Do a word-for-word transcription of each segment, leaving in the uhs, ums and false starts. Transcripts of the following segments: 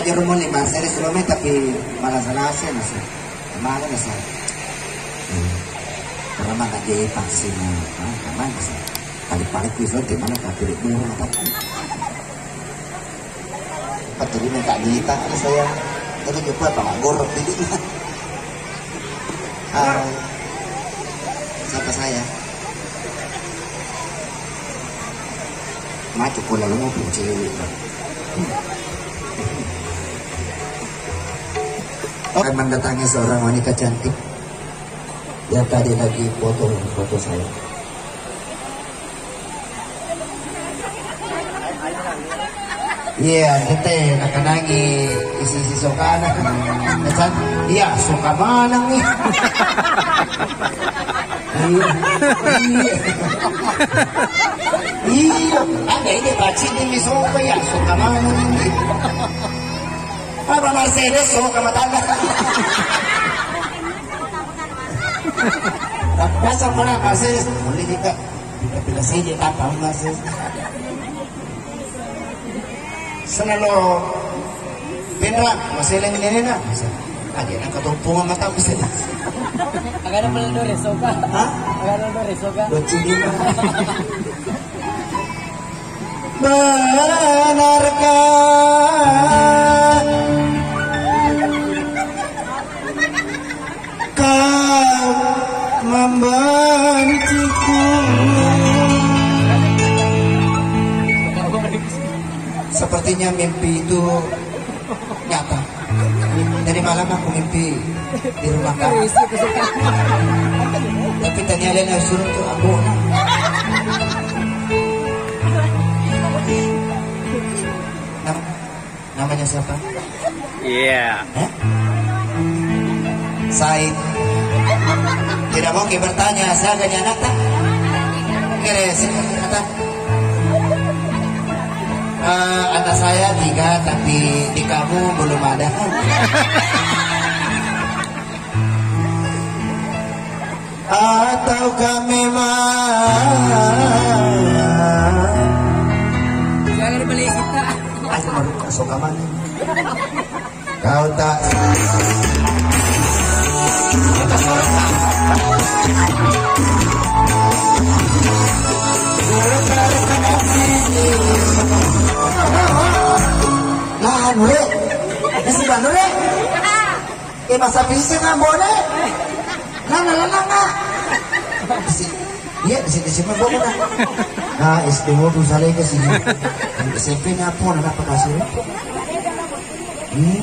Ero mo lima seri suruh tapi malah salah saya masih. Kemana masih? Pernah mana dia taksi na, mana masih? Paling-paling bisa di mana kafir murah apa? Empat jadi minta minta ada saya. Jadi coba apa nggak gorok diri. Hai, siapa saya? Mati kula lu mau cewek. Saya mendatangi seorang wanita cantik yang tadi lagi foto foto saya. Iya, tete nakanangi isi-isi sokana. Iya, soka maneng nih. Iya. Iya. Iya, ada ini baci ini soka ya, soka maneng nih. Apa Mercedes soka matana. Biasa pernah Mercedes, boleh juga. Pindah-pindah saja, tak tahu masih. Senalo pindah, masih lagi nenek nak. Ada nak ketumpungan mata masih. Agak ada beli dore soka. Hah? Agak ada dore soka. Lucu juga. Benarkah kau membenciku? Sepertinya mimpi itu nyata. Tadi malam aku mimpi di rumah kamu. Tapi tadi ada yang suruh tuh aku. Nam- Namanya siapa? Iya. Eh? Said. Tidak mau ki bertanya, saya gak anak tak? Kira sih, kata. Eh, anak saya tiga, tapi di kamu belum ada. Ataukah memang Jangan beli kita. Aku baru masuk kamar. Kau tak Nah, Nure. Ini si Nure. Eh, masa bisa nggak boleh? Nana, nana, nana. Iya, di sini, di sini, boleh, nah. Nah, S D mau tuh salah ke sini. S M P nya apa, nana, apa kasih? Ini,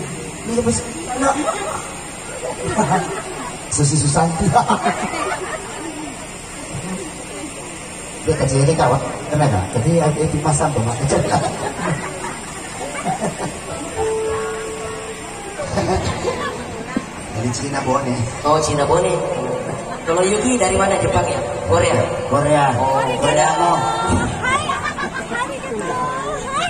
ini, bos. Nah. Susi Susanti. Dia kecil ini kawan, kenapa? Jadi, aku itu pasang tuh, Mak. Dari Cina Bone. Oh, Cina Bone. Kalau Yuki dari mana, Jepang ya? Korea? Korea. Oh, Korea. Korea, no.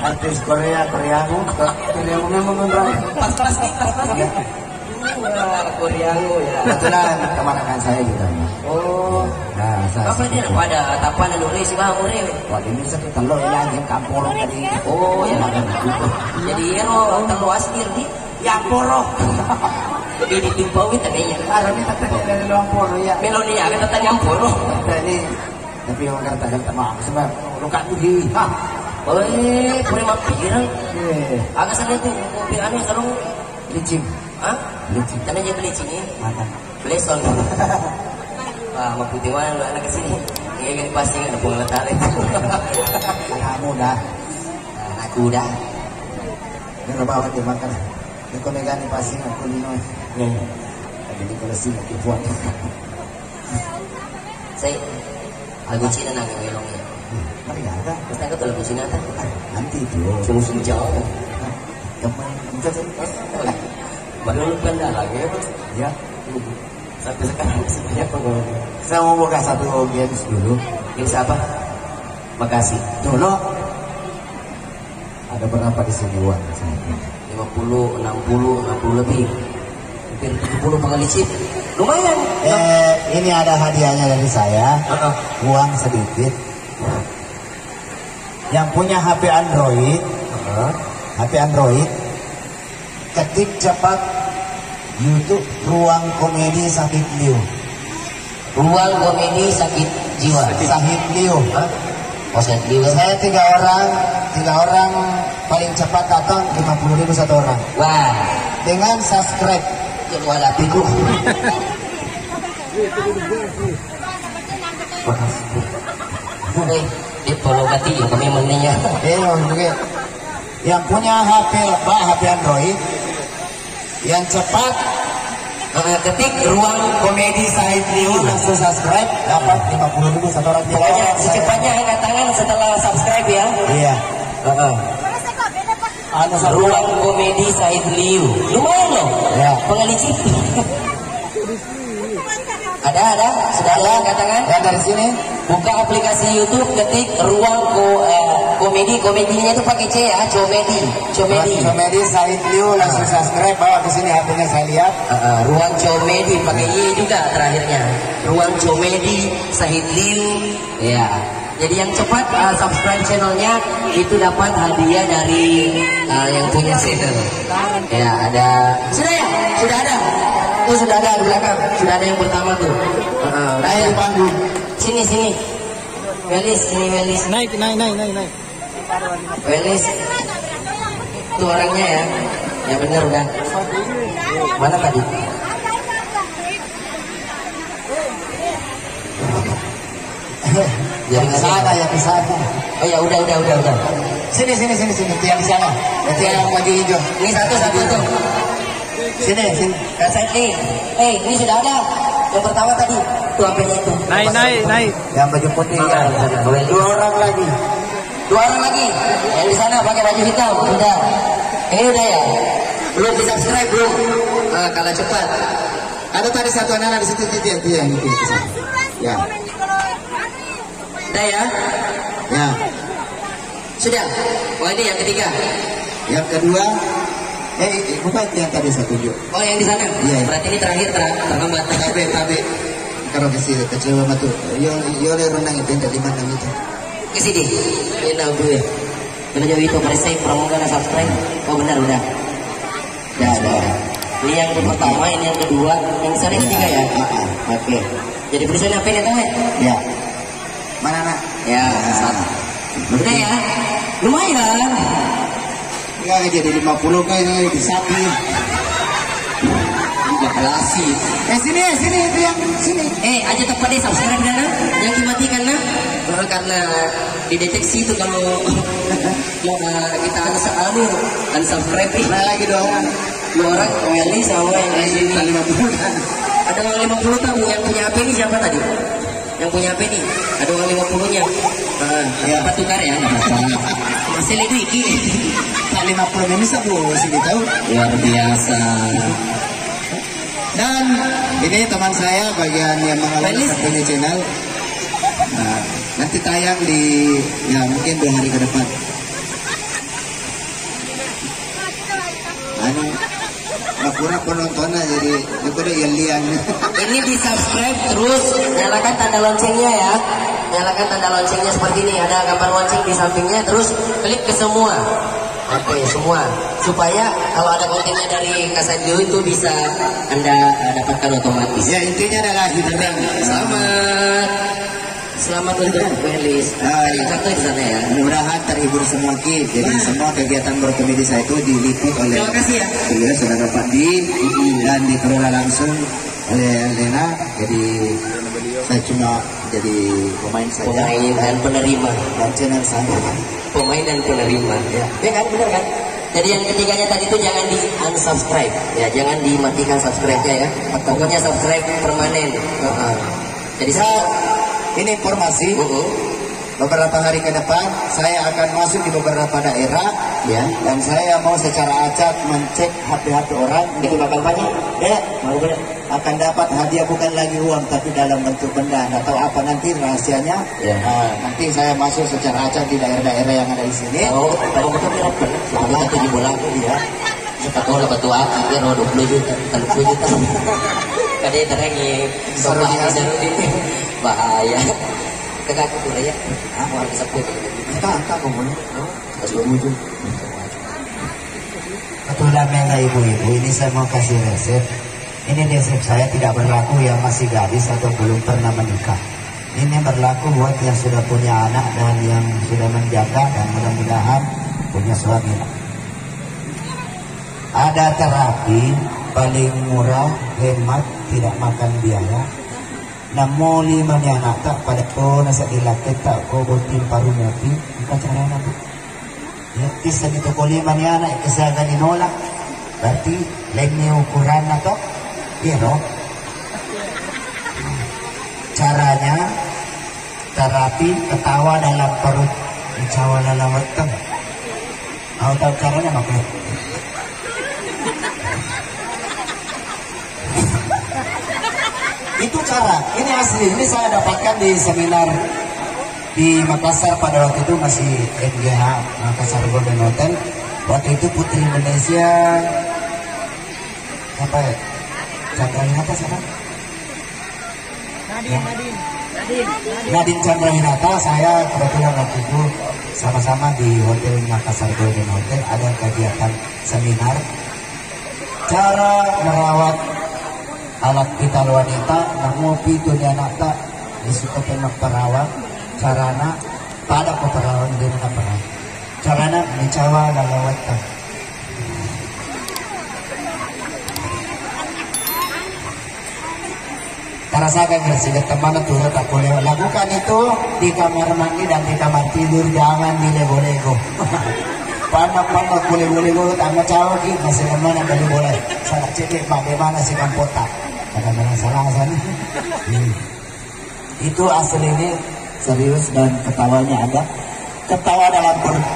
Artis Korea, Korea, no. Korea, no, memang, memang. Pas, pas, pas, pas. Ya. Wah, Koreano ya. Kebetulan keponakan saya juga, Mas. Oh. Nah, saya Apa dia sepupu. Pada tapan anu re si bang ore. Wah, ini satu telur ya, yang campur tadi. Oh, ya. Makan juga. Jadi ero telur asli di campur. Jadi ditimpau kita kayaknya. Ada nih, tapi dari campur ya. Melonia kita tanya campur. Tadi, tapi orang kata ada sama sebab luka tuh. Hah. Oi, pure mampirang. Iya. Aga sana itu, mobil anu, sarung. Licin. Hah? Licin. Tadi aja beli sini. Mana? Beli son. Wah, mau putih mana lu anak sini? Iya, ini pasti kan ada pengeluaran itu. Kamu dah. Aku dah. Ini lo bawa dia makan. Ini kau megang pasti aku lino. Nih. Jadi kalau sini aku buat. Saya lagu Cina nang melong ya. Mari ada. Kita ke lagu Cina kan? Nanti itu. Sungguh-sungguh jauh. Teman, enggak sih. Baru lupa dah lagi ya, Mas. Ya. Sampai sekarang masih banyak pengurus. Saya mau buka satu games dulu. Games apa? Makasih. Dulu. Ada berapa di sini uang? Lima puluh, enam puluh, enam puluh lebih. Hampir tujuh puluh pengalisit. Lumayan. Eh, ini ada hadiahnya dari saya. Heeh. Uang sedikit. Yang punya H P Android, Heeh. H P Android, Ketik cepat YouTube Ruang Komedi Sakit Liu. Ruang Komedi Sakit Jiwa. Sakit Liu. Hah? Oh, Sakit Liu. Saya tiga orang, tiga orang paling cepat datang lima puluh ribu satu orang. Wah. Dengan subscribe. Ketua hatiku. Eh, di follow mati ya kami mendingnya. Eh, oke. Yang punya H P lebah, H P Android, yang cepat, eh, ketik Ruang Komedi Said Liu, langsung subscribe, dapat lima puluh ribu satu orang. Pokoknya secepatnya angkat tangan setelah subscribe ya. Iya. Heeh. Anu, satu. Ruang Komedi Said Liu. Lumayan loh. Ya. Pengelicit. Ada, ada. Sudah ada angkat tangan? Ya, dari sini. Buka aplikasi YouTube, ketik Ruang Ko-, eh, Komedi, komedinya itu pakai C ya, Comedi, Comedi. Comedi Said Liu, langsung subscribe, bawa ke sini H P-nya saya lihat. Heeh, Ruang Comedi, pakai Y juga terakhirnya. Ruang Comedi Said Liu, ya. Jadi yang cepat, eh, subscribe channelnya itu dapat hadiah dari, eh, yang punya channel. Ya, ada. Sudah ya? Sudah ada. Tuh sudah ada di belakang. Sudah ada yang pertama tuh. Heeh, udah ada. Naik di panggung. Sini, sini. Welis, sini Welis. Naik, naik, naik, naik, naik. Welis. Itu orangnya ya. Ya benar udah. Mana tadi? Yang ke sana, yang ke sana. Oh ya, udah, udah, udah, udah. Sini, sini, sini, sini. Yang di sana. Yang baju hijau. Ini satu, satu tuh. Sini, sini. Kasih nih. Eh, ini sudah ada. Yang pertama tadi. Tuh, H P-nya itu. Naik, naik, naik. Yang baju putih ya. Dua orang lagi. Dua orang lagi. Yang di sana pakai baju hitam. Udah. Ini udah ya. Belum di subscribe, belum. Nah, kalah cepat. Ada tadi satu anak-anak di situ, itu, itu, itu, yang itu, itu. Ya. Udah ya? Ya. Sudah. Oh, ini yang ketiga. Yang kedua, eh, eh, bukan yang tadi saya tunjuk. Oh, yang di sana. Iya, iya. Berarti ini terakhir ter-, terlambat. Tapi, tapi, kalau kecil, kecil banget tuh. Yo, yo, le renang itu yang tadi mana itu? Ke sini. Ini tahu gue. Kalau jauh itu, pada saya promo karena subscribe. Oh, benar, udah. Ya, ada. Ini yang pertama, ini yang kedua, yang sana yang ketiga ya? Iya. Ah, ah. Oke. Jadi tulisannya apa ini, Teh? Ya. Mana, Nak? Ya, ah, satu. Udah ya? Lumayan. Enggak, jadi lima puluh kan ini di sapi. Udah kelasi. Eh, sini, sini, itu yang sini. Eh, aja tepat deh subscribe dah, nah. Yang dimatikan, nah. Karena dideteksi itu kalau mau, eh, kita unsa-, anu, unsubscribe. Nah, lagi dua orang. Dua orang, Welly sama yang lain ini. Lima puluh. Ada orang lima puluh tahu yang punya H P ini siapa tadi? Yang punya H P ini, ada orang lima puluhnya. Nah, ya. Apa tukar ya? Nggak apa-apa. Masih lidu iki. Tak lima puluh ini bisa, Bu, sih tahu. Luar biasa. Dan ini teman saya bagian yang mengelola Felix. Satu ini channel. Nah, nanti tayang di, ya, mungkin dua hari ke depan. Anu, pura-pura penontonnya jadi, itu udah yang liang. Ini di subscribe terus, nyalakan tanda loncengnya ya. Nyalakan tanda loncengnya seperti ini, ada gambar lonceng di sampingnya, terus klik ke semua. Oke, semua. Supaya kalau ada kontennya dari Kasadio itu bisa Anda, eh, dapatkan otomatis. Ya, intinya adalah hiburan. Selamat. Selamat untuk Felis. Ah, iya. Satu di sana ya. Mudah-mudahan terhibur semua, Ki. Jadi, nah, semua kegiatan berkomedi saya itu diliput oleh, terima kasih ya. Iya, sudah dapat di, mm-mm, dan dikelola langsung oleh Lena. Jadi, saya cuma jadi pemain saja. Pemain dan penerima. Dan channel saya. Pemain dan penerima. Ya. Ya kan, benar kan? Jadi yang ketiganya tadi itu jangan di unsubscribe, ya, jangan dimatikan subscribe-nya ya. Pokoknya subscribe permanen. Heeh. Jadi, ya, saya, ini informasi. Uh-uh. Beberapa hari ke depan saya akan masuk di beberapa daerah, ya, dan saya mau secara acak mencek H P-H P orang. Jadi bakal banyak. Ya, mau boleh. Akan dapat hadiah bukan lagi uang, tapi dalam bentuk benda. Nggak tahu apa nanti rahasianya. Ya. Ah, nanti saya masuk secara acak di daerah-daerah yang ada di sini. Oh, kalau betul, betul. Selamat tujuh bulan. Iya. Sepatu, sepatu aki, ya, dua puluh juta, tiga puluh juta. Kadang-kadang ya, coba biasa. Bahaya. Kagak aku tuh ya. Ah, orang sepatu. Entah, entah, kamu. Sepatu. Itulah mega ibu-ibu, ini saya mau kasih resep. Ini resep saya tidak berlaku yang masih gadis atau belum pernah menikah. Ini berlaku buat yang sudah punya anak dan yang sudah menjaga dan mudah-mudahan punya suami. Ada terapi paling murah, hemat, tidak makan biaya. Namoli mani anakta pada ko nasa dilakketta ko botting paru mopi, engka carana, Bu. Ya, kissa gitu ko lima ni anak, kissa gani nolak. Berarti lainnya ukuranna to. Iya, no? Caranya terapi ketawa dalam perut, ketawa dalam weteng. Mau tahu caranya, Mak? Itu cara, ini asli, ini saya dapatkan di seminar di Makassar pada waktu itu masih M G H, Makassar Golden Hotel. Waktu itu Putri Indonesia, apa ya? Chandra Hinata siapa? Nadine, Nadine. Nadine Chandra Hinata, saya kebetulan waktu itu sama-sama di Hotel Makassar Golden Hotel, ada kegiatan seminar cara merawat alat vital wanita, namu pitu ni anakta, di situ pernah perawat, carana pada ko perawat dia nak perawat. Carana mencawa lalawat. Tarasakan ya, sehingga teman tuh tak boleh lakukan itu di kamar mandi dan di kamar tidur, jangan dilego-lego. Panas-panas boleh-boleh, tangga cawa ki masih mana dari boleh. Salah cedek bagaimana sih kampota? Ada mana salah sana? Hmm. Itu aslinya serius dan ketawanya ada. Ketawa dalam perut.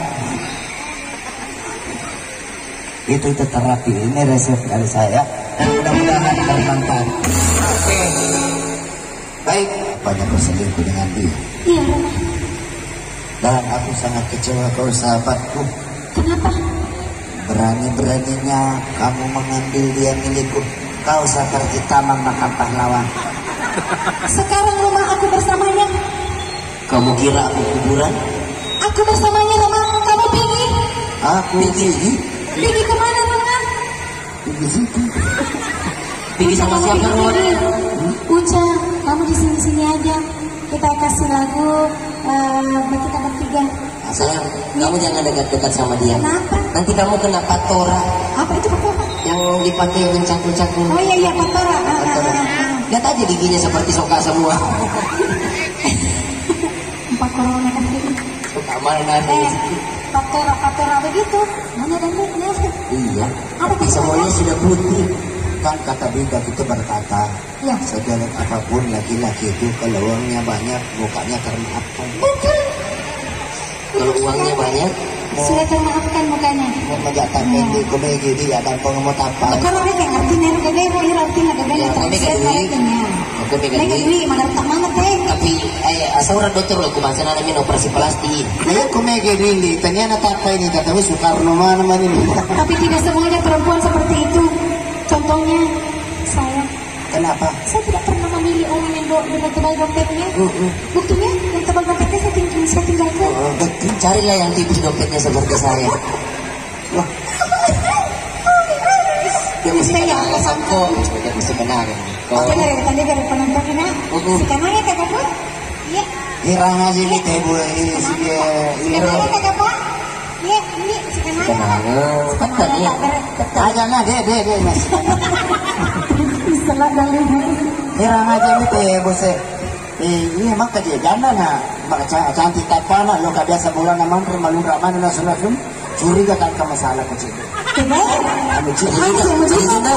Itu, itu terapi. Ini resep dari saya. Dan mudah-mudahan bermanfaat. Oke. Baik. Banyak berselingkuh dengan dia. Iya, Rama. Dan aku sangat kecewa kau, sahabatku. Kenapa? Berani-beraninya kamu mengambil dia milikku. Kau seperti taman makam pahlawan. Sekarang rumah aku bersamanya. Kamu kira aku kuburan? Aku bersamanya, Rama. Kamu pergi. Aku pergi? Pergi kemana, Rama? Pergi situ. Pergi sama siapa, Rama? Uca, kamu di sini-sini aja. Kita kasih lagu, eh, kita bertiga. Sayang, kamu jangan dekat-dekat sama dia. Kenapa? Nanti kamu kena patora. Apa itu patora? Yang dipakai mencangkul-cangkul. Oh iya, iya, patora. Ah, ah, patora. Ah, ah. Lihat aja giginya seperti soka semua. Empat corona kan. Soka mana nanti? Eh, patora, patora begitu. Mana dandutnya? Iya. Apa patora? Semuanya sudah putih. Kan kata Bibel itu berkata, ya. Sejelek apapun laki-laki itu, kalau uangnya banyak, mukanya termaafkan. Betul. Kalau uangnya banyak, sudah termaafkan mukanya. Mau menjatuhkan di komedi, ya, dan pengemot apa? Kalau mereka ngerti, nih, udah deh, mau ngerti, nggak ada. Ya, tapi kan duit. Aku pegang duit. Duit, mana tak mana, teh? Tapi, eh, asal orang dokter lo, aku baca namanya operasi plastik. Ya, komedi ini, ternyata apa ini, kata Soekarno mana, mana ini? Tapi tidak semuanya perempuan seperti itu. Contohnya, saya. Kenapa? Saya tidak pernah memilih orang yang do-, dengan tebal dompetnya. Mm-mm. Buktinya, yang tebal dompetnya saya ting-, saya tinggalkan. Oh, betul. Carilah yang tipis dompetnya seperti saya. Wah. Dia mesti kenal, ya, Sampo. Dia mesti kenal, ya. Apa dari tadi dari penonton ini? Mm-mm. Sekarang ya, Kakak, Bu? Iya. Irang aja gitu, Bu. Iya, iya. Sekarang ya, Kakak, Bu? Iya, ini sekarang. Sekarang. Sekarang ya, Kakak, Bu? Aja nah, deh, deh, deh, Mas. Istilah dari Irang aja gitu ya, Bos, ya. Eh, iya, maka dia janda, nah. Maka ca-, cantik tapana, lo ka biasa bola na manre, malunra mana, na sunat, hmm? Curiga kan ka masalah ko cedde. Kega? Anu cedde. Anu cedde.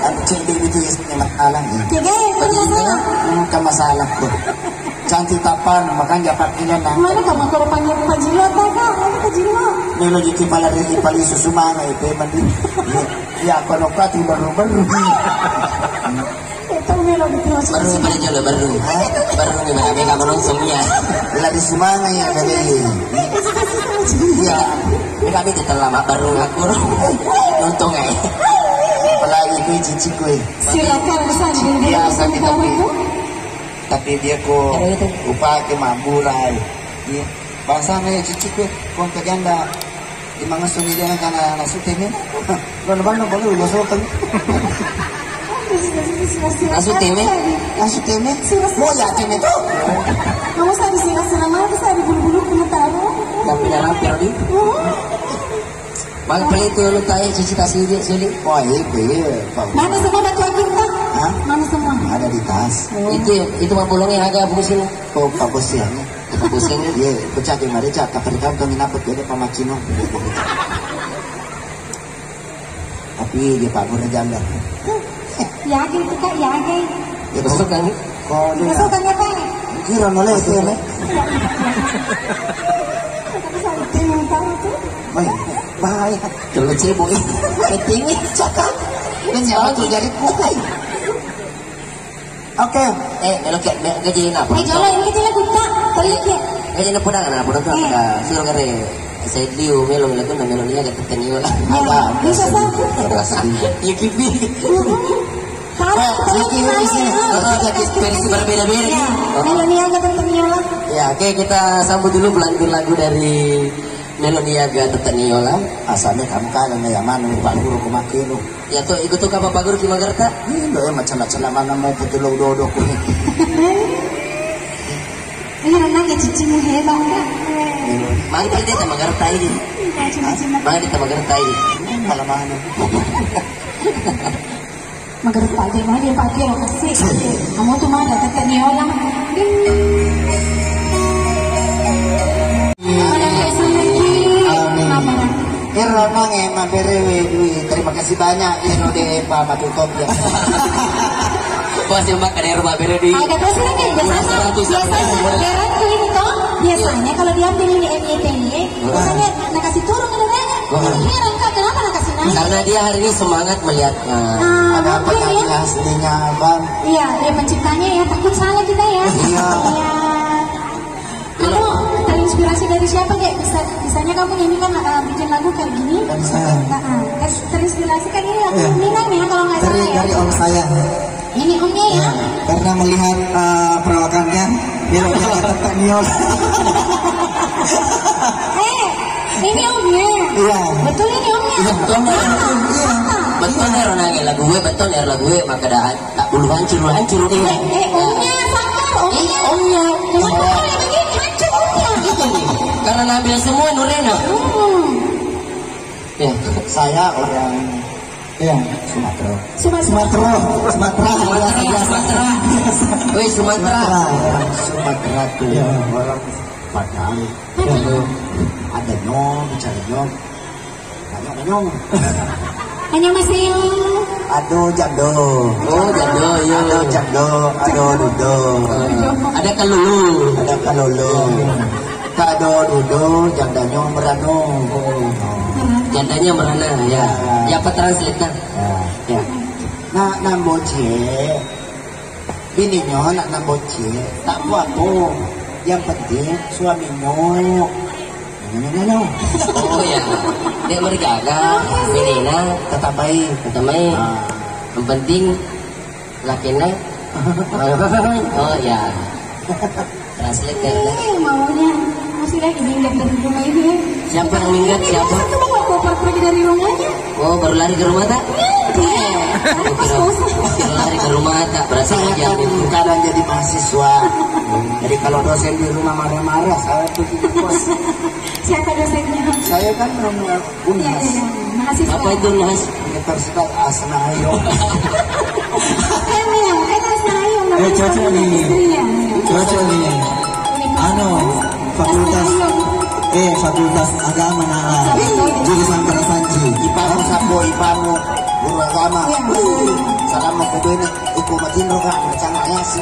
Anu cedde itu ya, masalah, ya. Kega? Anu masalah. Hmm, ka masalah ko. Cantik tapana, makanya pakilan na. Mana kamu kalau panggil Pajilo, tak, Kak? Mana Pajilo? Melo jadi pala ri, pali susu mana, itu mandi. Iya, iya, kono kati baru-baru. Itu melo gitu. Baru, baru jolo, baru. Hah? Baru ni, mana mega menonton ya. Lagi semangat ya, kata dia. Iya. Ini kami kita lama baru ngaku. Nonton, eh. Apalagi kue cici kue. Silakan, San. Iya, San, kita kue. Tapi dia ko upake mabburai. Iya. Bahasana ya cici kue, kong ke janda. Mangasso ni dia kana nasu teme. Lo lo lo lo lo so kan. Nasu teme, nasu teme. Mo ya teme tu. Kamu sa disirah-sirah, mau sa dibulu-bulu kena taruh. Tapi dalam periode. Bang, pale itu lu tae cuci tasik dia sini. Wah, itu iya, Pak. Mana semua batu akik, Pak? Hah? Mana semua? Ada di tas. Oh. Itu, itu mah bolongnya agak pusing. Oh, Pak Bos ya. Pusing. Iya, pecah di mari, cak. Tapi kan kami dapat dia pamacino. Tapi dia Pak Guru janda. Yage itu, Kak, yage. Ya, besok kan? Kok dia? Besok kan ya, Pak? Kira nolai sih, Nek. Tapi saya pengen tahu tuh. Baik, bahaya. Kalau cebok ini, penting ini cakap. Ini nyawa tuh jadi kutai. Oke. Eh, melo ke, me, gaji na apa? Eh, jolo, ini kita lagu tak. Pelit ya. Gaji na pernah na apa? Eh. Suruh kare. Saya liu melo lagu na melo ni agak tertengi lah. Ya, ada, bisa, Pak. Ada sedih. Ya, kipi. Tahu, eh, tahu lagi gimana sih? Ya? Oh, ada versi berbeda-beda. Ya, melo ni agak tertengi lah. Ya, oke, kita sambut dulu pelantur lagu dari Melo ni aga tette'ni yola. Asalnya kamu kalah na yaman, Pak Guru, ku makkeno. Ya to, iko to ka Bapak Guru ki magarta. Indo e, macam-macam mana mau betul lo dodo ku. Ini renang ya, cicimu hebat, Kak. Mari kita magarta ini. Iya, cuma-cuma. Mari kita magarta ini. Malah mana? Magarta aja, mana dia pakai lokasi. Kamu tuh mana, tette'ni yola. Amin. Ero nange maberewe dui. Terima kasih banyak, ero de pa matutup ya. Bos yang makan ero mabere dui. Ada terus ini, biasanya, biasanya, heran tuh ini toh. Biasanya kalau diambil ini M Y T Y, biasanya nakasih turun, kadang-kadang. Heran, Kak, kenapa nakasih naik? Karena dia hari ini semangat melihat, eh, ada apa mungkin ya, aslinya, Bang? Iya, ya, penciptanya ya, takut salah kita ya. Iya. Iya. Kamu terinspirasi dari siapa, Dek? Bisa, bisanya kamu nyanyikan, eh, bikin lagu kayak gini? Dari saya. Nah, eh, ter-, terinspirasi kan ini aku, iya, Minang ya, kalau nggak salah ya. Dari, dari om saya. Ini omnya ya? Ya, karena melihat, eh, perawakannya, dia udah tette'ni yola. Eh, ini omnya. Iya. Betul ini omnya? Iya, betul. Iya. Betul ya, Ronang, lagu gue betul ya, lagu gue, maka dah tak bulu hancur, hancur. Iya. Eh, eh, omnya, sabar, omnya. Iya, omnya. Kenapa kau yang begini? Hancur omnya. Iya, nih. Karena ngambil semua Nurena. Hmm. Ya, saya orang, ya, Sumatera. Sumatera. Sumatera. Sumatera. Sumatera, Sumatera. Weh, Sumatera. Sumatera, ya. Sumatera tuh orang Padang. Ya. Ada nyong, bicara nyong. Banyak nyong. Annyeonghaseyo. Aduh, jando. Oh, jando, iya. Aduh, jando. Aduh, dudo. Ada kalulu. Ada kalulu. Kado dudo, jandanya merano. Jandanya merana, ya. Ya, apa translate-nya? Ya, ya. Nak, nak bocil. Bininyo, nak, nak bocil. Tak apa-apa. Yang penting suaminyo. Nyo, nyo, nyo, nyo. Oh, ya. Dia mergaga, binina. Tetap baik. Tetap baik. Ah. Yang penting lakinna. Oh, ya. Translate ya. Eh, maunya. Masih lagi minggat dari rumah ini, ya. Siapa yang minggat? Siapa? Satu bawa koper pergi dari rumahnya. Oh, baru lari ke rumah, tak? Iya. Aku kos-kosan. Baru lari ke rumah, tak? Berarti saya kan kadang jadi mahasiswa. Jadi kalau dosen di rumah marah-marah, saya pergi ke kos. Siapa dosennya? Saya kan orang Unhas. Iya, iya, iya. Mahasiswa. Apa itu Unhas? Universitas Asnayo. Kan ya, kan Asnayo namanya. Eh, cocok nih. Istrinya. Cocok nih. Universitas Asnayo. Anu, fakultas, eh, Fakultas Agama Nala. Jurusan Prasanji. Ipamu sapo, ipamu guru agama. Iya. Salam mau kubena. Iko matinro ka, macam ayasi.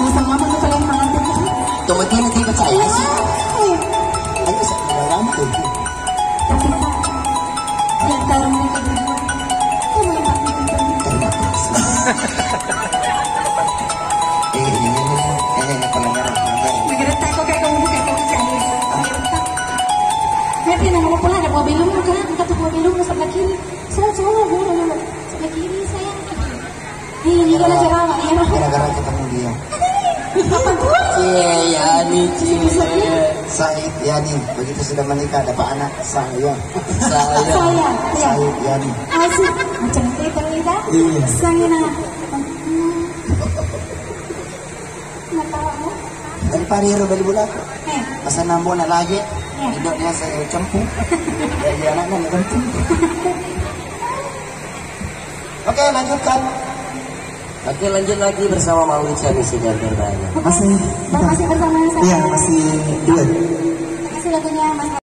Bisa mama ke paling mati. Tomatin ti percaya sih. Ayo, saya udah rampung. Tapi, Pak, di antara mereka berdua, kamu yang paling pintar. Terima kasih. Eh, ini, ini, ini, ini pelanggaran, pelanggaran. Digeretak kok kayak kamu buka, kamu cari. Digeretak. Nanti nama pulang ada buah belum, kan? Angkat tuh buah belum, sebelah kiri. Selalu, selalu, guru, guru. Sebelah kiri, sayang. Iya, iya, iya, iya, iya. Gara-gara ketemu dia. Apa tuh? Iya, iya, ini, Ci. Bisa, Ci. Said Yani, begitu sudah menikah dapat anak, sayang. Sayang. Sayang, iya. Said Yani. Asik, macam itu, kan? Iya. Sayang. Hmm. Kenapa kamu? Dari Pariru, beli bola aku. Eh. Pasal nambona lagi. Iya. Tidaknya saya cempu. Jadi anaknya nggak penting. Oke, lanjutkan. Oke, lanjut lagi bersama Mawi Chami Sigar Bertanya. Masih. Dan masih bersama saya. Iya, masih dua. Kasih lagunya, Mas.